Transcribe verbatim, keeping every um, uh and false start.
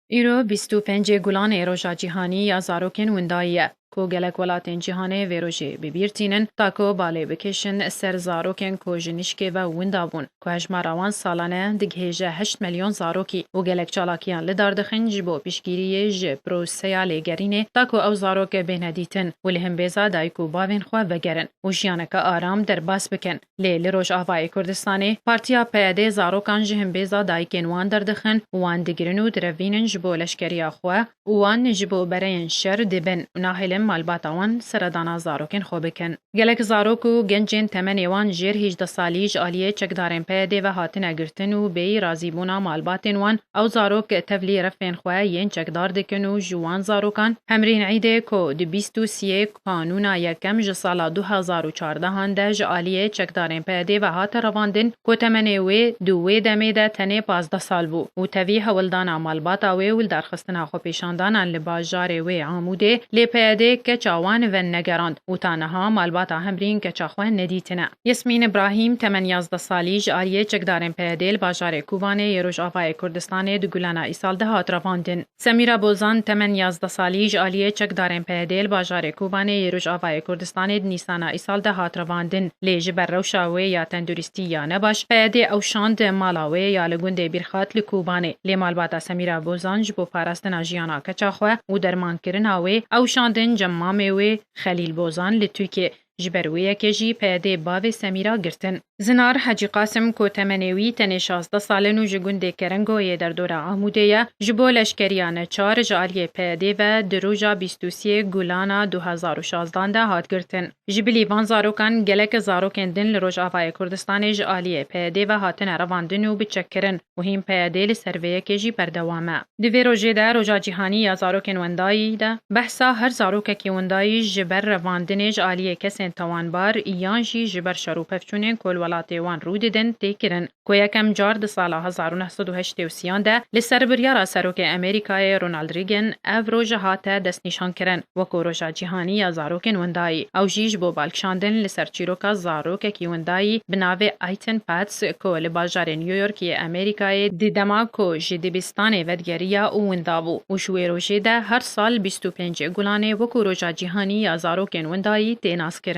Îro bîst û pêncê Gulanê Roja Cîhanî ya Zarokên Windayî ye, ku gelek welatên cîhanê vê rojê bi bîr tînin, ta ku balê bikêşin ser zarokên ku ji nişkê ve winda bûn, ku hejmara wan salane digihêje heşt milyon zarokî û gelek çalakiyan li dar dixin ji bo piştgiriyê ji proseya lêgerînê, ta ku ew zarok bêne dîtin û li himbêza dayik û bavên xwe vegerin û jiyaneke aram derbas bikin. Lê li Rojavayê Kurdistanê, Partiya P Y D zarokan ji himbêza dayikên wan derdixin û wan digirin û direvînin ji bo leşkeriya xwe û wan ji bo bereyên şer dibin û nahêlin malbata wan seredana zarokên xwe bikin. Gelek zarok û gencên temenê wan jêr hêjdeh salî ji aliyê çekdarên P Y D ve hatine girtin û bêyî razîbûna malbatên wan, ew zarok tevlî refên xwe yên çekdar dikin û ji wan zarokan Hemrîn Îdê ku di bîst û siyê Kanûna yekem ji sala du hezar û çardehan de ji aliyê çekdarên P Y D ve hate revandin, ku temenê wê di wê demê de tenê pazdeh sal bû û tevî hewldana malbata wê û li darxistina xwepêşandanan li bajarê wê Amûdê, lê P Y D keça wan venegerand û ta niha malbata Hemrîn keça xwe nedîtine. Yasmîn Îbrahîm temen yazdeh salî ji aliyê çekdarên P Y D li bajarê Kobanê yê Rojavayê Kurdistanê di Gulana Îsal de hat revandin. Semîra Bozan temen yazdeh salî ji aliyê çekdarên P Y D li bajarê Kobanê yê Rojavayê Kurdistanê di Nîsana îsal de hat revandin, lê ji ber rewşa wê ya tenduristî ya nebaş, P Y D ew şand mala wê ya li gundê Bîrxat li Kobanê. Lê malbata Semîra Bozan ji bo parastina jiyana keça xwe û dermankirina wê ew şandin cem mamê wê Xelîl Bozan li Tirkiyê. Ji ber wê yekê jî P Y D bavê Semîra girtin. Zinar Hecî Qasim ku temenê wî tenê şazdeh sal in û ji gundê Kerengo yê derdora Amûdê ye, ji bo leşkeriya neçar ji aliyê P Y D ve di roja bîst û siyê Gulana du hezar û şazdan de hat girtin. Ji bilî van zarokan gelek zarokên din li Rojavayê Kurdistanê ji aliyê P Y D ve hatine revandin û biçekkirin û hîn P Y D li ser vê yekê jî berdewam e. Di vê rojê de Roja Cîhanî ya Zarokên Wendayî de behsa her zarokekî wendayî ji ber revandinê ji aliyê kesên tawanbar yan jî ji ber şer û pevçûnên ku li welatê wan rû didin tê kirin, ku yekem car di sala hezar û neh sed û heştê û sêyan de li ser biryara Serokê Amerîkayê Ronald Reagan ev roj hate destnîşankirin wekû Roja Cîhanî ya Zarokên Wendayî. Ew jî ji bo balkişandin li ser çîroka zarokekî wendayî bi navê Aiden Patz ku li bajarê New York yê Amerîkayê di dema ku ji dibistanê vedigeriya û winda bû û ji wê rojê de her sal bîst û pêncê Gulanê wekû Roja Cîhanî ya Zarokên Wendayî tê naskirin.